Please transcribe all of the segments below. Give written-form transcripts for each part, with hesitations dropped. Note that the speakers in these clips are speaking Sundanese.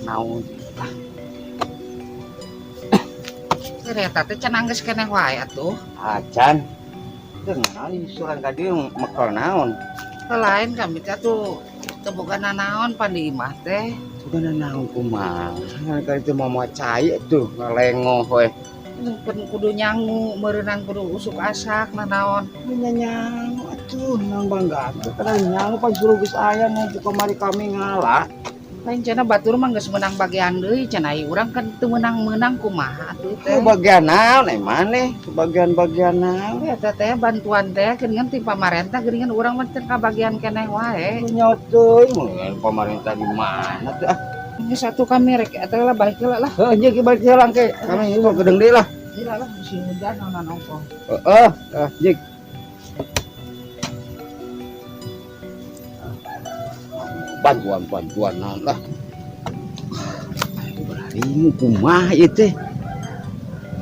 Naon lah. Eta teh can anggeus keneh wae atuh. Acan. Teu ngali suran ka dieu mekel naon. Lain kami teh atuh teu boga nanaon pan di imah teh. Boga naon kumaha? Ka ditu mah moal cai atuh ngalengoh we. Pun kudu nyangu meureunang kudu usuk asak nanaon. Nya nyangu atuh nang bangga atuh kada nyangu pan suruh geus aya nu kamari kami ngala. Lain cenah batur mah geus meunang bagian deui cenah ai urang kan teu meunang-meunang kumaha atuh teh. Bagian naon eh maneh? Bagian-bagian naon? Eta teh bantuan teh geuningan ti pamarentah geuningan urang mah teu kabagian keneh wae. Nya teuing mun pamarentah di mana tuh ah. Geus atuh kami rek eta lah balik heula lah. Heuh nya balik heula engke. Kami ieu gedeung deui lah. Heula lah musim hujan naon ongkoh. Heeh, ah jik. Bantuan-bantuan naon lah. Beraring kumaha ieu teh.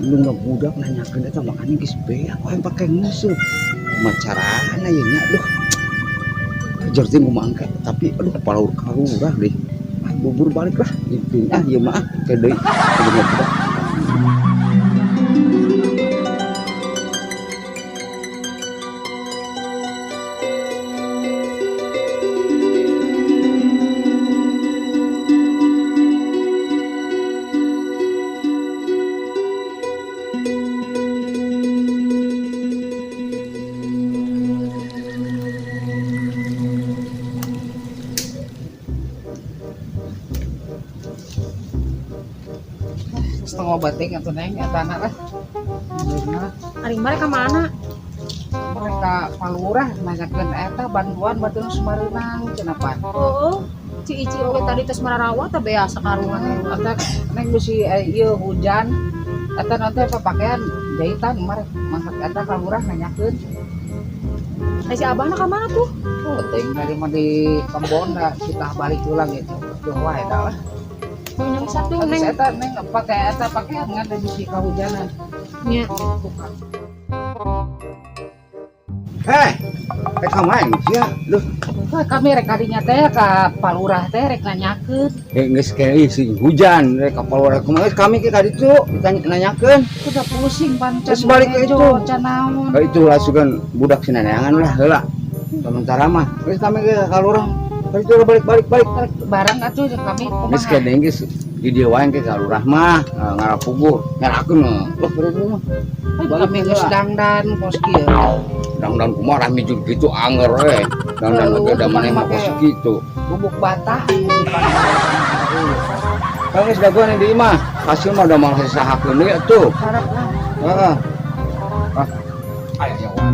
Lu budak nanyakeun eta makane geus beak wae pake nguseup. Kumaha carana ieu nya aduh. Kejar teh kumaha engke tapi aduh palaur kalurah deh. Ah bubur balik lah jeung ah ieu mah ah ke deui kudu budak. Setengah bating atuh neng eta na lah. Bener. Ari mereka mana? Mereka palurah nanyakeun eta bantuan batur sumareunang cenah pan. Oh, Ci Ici oge tadi tos mararawat teh bea sakarungan. Eta neng bisi ieu hujan eta nanti papakaian jahitan marek masak eta kalurah nanyakeun. Eh si abahna ka mana tuh? Oh, teuing tadi mah di kebon da kita balik ulang gitu. Tuh wae da lah. Punya satu Terus neng. eta neng pakai eta pakaian ngan da bisi kahujanan. Nya. Heh, rek ka main sia. Duh, Wah, kami rek kadinya teh ka palurah teh rek nanyakeun. Geus kayak sing hujan rek ka palurah kumaha geus kami ke ka ditu ditanya nanyakeun. Udah pusing pan Terus balik ke itu. Can naon. Itu lah sugan budak si neneangan lah heula. Sementara mah geus kami ke ka lurah. Ka ditu lah balik balik balik. Barang atuh kami kumaha. Geus kene geus di dieu wae ke ka lurah mah ngarapugur ngarakeun wah beureum mah. Kami geus dangdan kos kieu. Dangdan kumaha rame jeung kitu anger we. Dangdan oge da maneh mah kos kitu. Bubuk bata. Kan geus dagoan di imah. Hasil mah da malah sahakeun deui atuh. Harap lah. Heeh. Ah. Aya ya wae.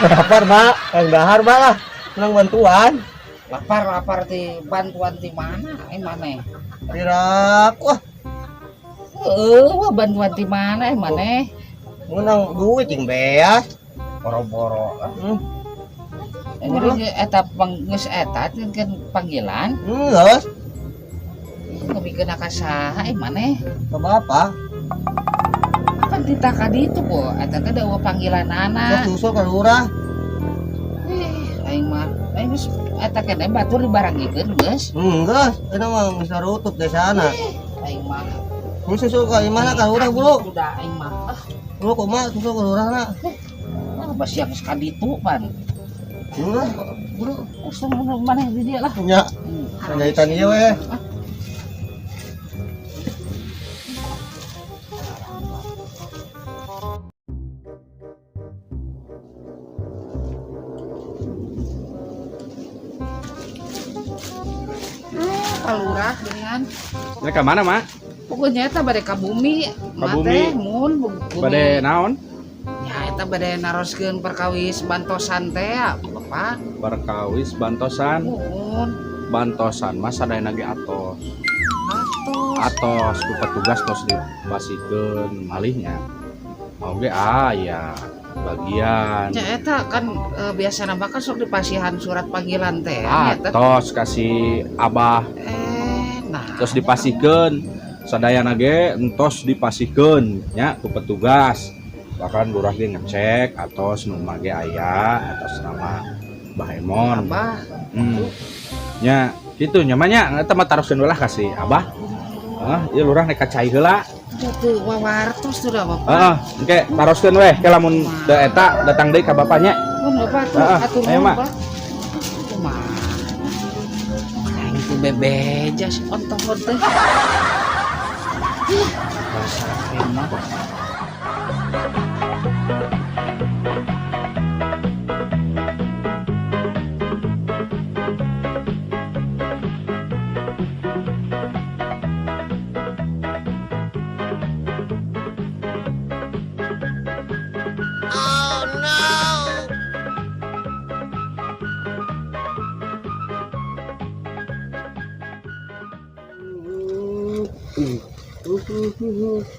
Lapar, Mak. Yang dahar, Mak lah. Menang bantuan. Lapar, lapar ti bantuan ti mana? Mana? Tidak. Wah. Heeh, wah bantuan ti mana? Mana? Menang duit jeung beas. Boro-boro. Jadi eta geus eta kan panggilan. Geus. Ngabikeun ka saha maneh? Ka bapak. Apa titah ka ditu po? Eta teh da eueuh panggilanana. Sok susul ka lurah. Aing mah, aing geus eta keneh batur dibarangikeun geus. Geus, eta mah geus tarutup desana. Aing mah. Geus susul ka imahna ka lurah, Bro. Udah aing mah. Ah. Bro kumaha susul ka lurahna? Ah, basi geus ka ditu pan. Lurah, Bro. Geus maneh di dieu lah. Nya. Panjaitan ieu we. Pak Lurah dengan Rek ka mana, Mak? Pokoknya eta bade ka bumi, Ka Ma bumi. teh mun bumi. Bade naon? Ya eta bade naroskeun perkawis bantosan teh ya, Bapak. Perkawis bantosan. Muhun. Bantosan mah sadayana ge atos. Atos. Atos ku petugas tos dipasikeun malihnya. Oge aya bagian. Ya eta kan biasana mah kan sok dipasihan surat panggilan teh ya, eta. Atos kasih abah Nah. terus dipasikeun sadayana ge entos dipasikeun nya ku petugas. Bahkan lurah ge ngecek atos nu mah ge aya atas nama Bah Emon. Abah. Nya kitu nya mah nya eta mah taroskeun we lah ka si Abah. Heeh, ieu lurah nek ka cai heula. Tuh wawartos tuh dah Bapak. Heeh, engke taroskeun weh ke lamun teu eta datang deui ka bapaknya. Mun Bapak tuh Heeh, atur ayo, nuhun, Mak. Pak. Kumaha? Aing teh bebeja si ontohod teh. Ih, dasar mah.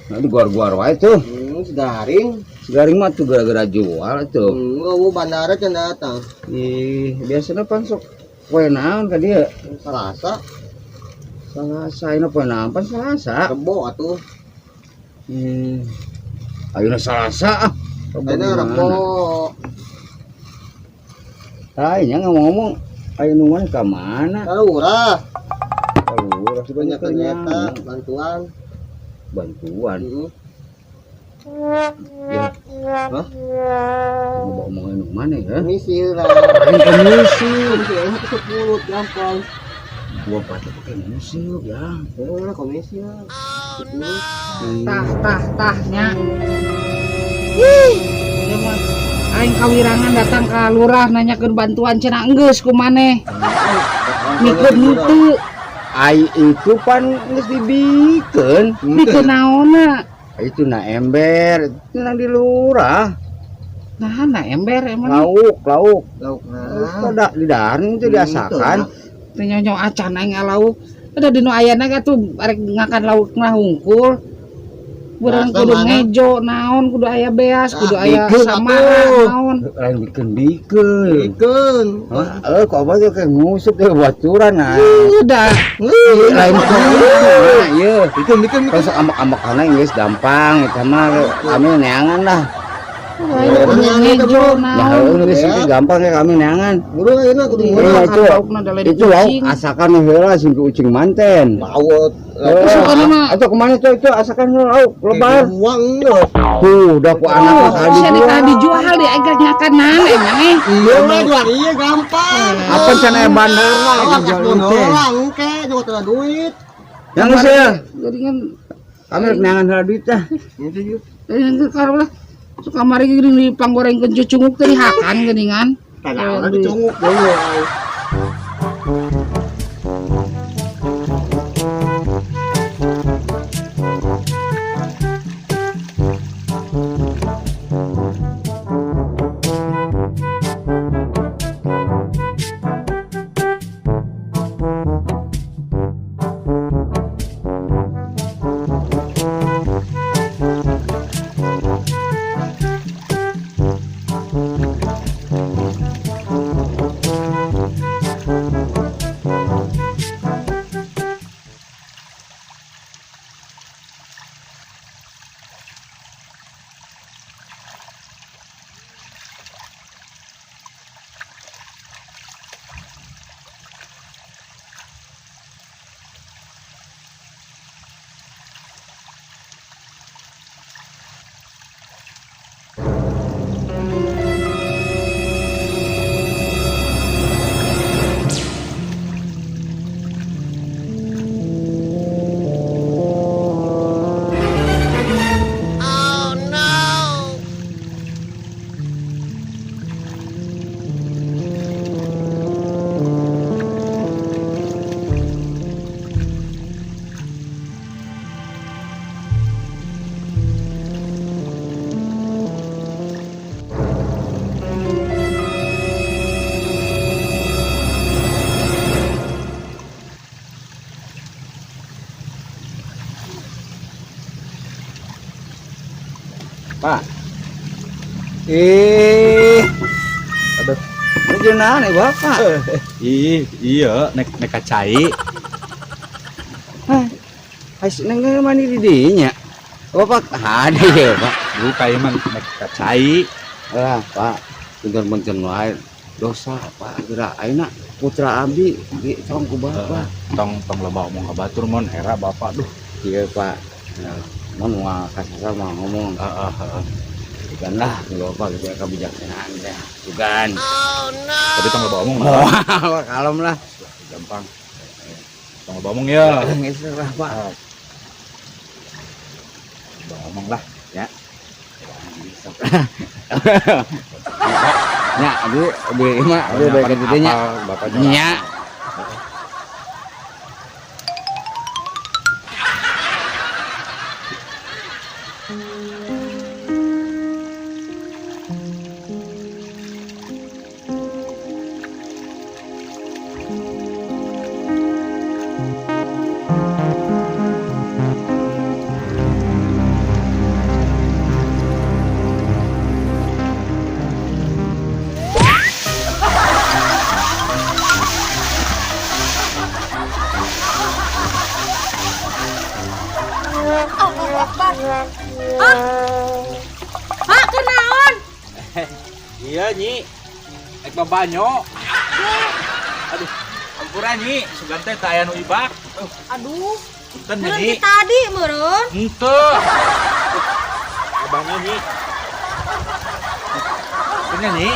Nah, di guar-guar wae tuh. Segaring. Garing mah tuh gara-gara jual tuh. Oh, bandara can datang. Ih, biasanya pan sok poe naon ka dieu? Selasa, Salasa ini poe naon pan Salasa. Rebo atuh. Ayeuna Salasa ah. Rebo Ayeuna di Rebo. mana? Lainnya ngomong-ngomong ayo nu mana ka mana? Kalurah. Kalurah sih Banyak banyak ternyata bantuan. Bantuan. Heeh. Ya. Hah? Mau omongin nu mana ya? Komisi lah. Lain komisi. Komisi aing teh 10 gampang. Gua pakai pakai musik ya. Heeh, komisi lah. 10. Tah tah tahnya. Ih, ieu mah aing kawirangan datang ka lurah nanyakeun bantuan cenah enggeus ku maneh. Mikeun henteu, Ai itu pan geus dibikeun. mikeun naonna? Itu na ember, itu nang di lurah. Nah, na ember emang Lauk, lauk. Lauk Terus nah. pada di dahareun itu diasakan. Teu nyonyo acan aing lauk. Ada di nu ayana ge tuh arek ngakan lauk mah hungkul. Urang Biasa kudu mana? ngejo naon kudu aya beas, kudu aya bikeun samara atuh. naon. Lain bikeun-bikeun. Bikeun. Hah? Eh, kok abah tuh kayak ngusuk kayak baturan nah. Udah. Lain nah, iya. Bikeun bikeun Kalau sok ambek-ambekan geus gampang eta mah kami neangan lah. Lain kudu ngejo Ya naon. heueuh geus itu gampang ya kami neangan. Buru ayeuna kudu Iya, ngurang. itu. Laukna da lain Itu lauk kucing. asakan heula sing ku ucing manten. Baut. Eh, Sukana mah. atau kemana tuh itu asakan lauk lebar. Buang geus. Tuh, udah ku anak Oh, kali sia dijual. tadi dijual di aing ngakan naon emang eh. Iya lah jual iya gampang. Apa cenah aya bandar lah Awas dijual mun teh. orang ke juga teu duit. Yang geus ya. Jadi kan Kami rek neangan heula duit tah. Itu yuk. jadi kalau lah suka mari geuning dipanggorengkeun cucunguk teh dihakan geuningan. Tanah dicunguk dulu. Pak. Eh, Aduh. nuju naon eh, Bapak? Ih, iya nek nek ka cai. Hah. Ais neng mandi di dinya. Bapak ada ya, Pak. Lu kayak mah nek ka cai. Lah, Pak, punten-punten wae dosa, Pak. Geura ayeuna putra abdi di tong ku Bapak. Tong tong loba omong ka batur mon era bapak duh. Iya, Pak. Nah, mun moal kasasar mah ngomong. Heeh, heeh. Bukan lah, ku Bapak gitu ya kebijaksanaan teh. Bukan. Tapi tong loba omong. Moal kalem lah. Gampang. Tong loba omong ya. Geus lah, Pak. Loba omong lah ya. Ya, aduh, beli mah, aduh, baik gitu nya. Bapaknya. Nya. Allahu Akbar. Ah. Pak kenaon? Iya nyi. Nek babanyo. Aduh, ampura nyi, sugan teh teu aya nu ibak. Aduh, Punten meureun nyi. ti tadi meureun. Henteu. Abahnya nyi. Punten nyi.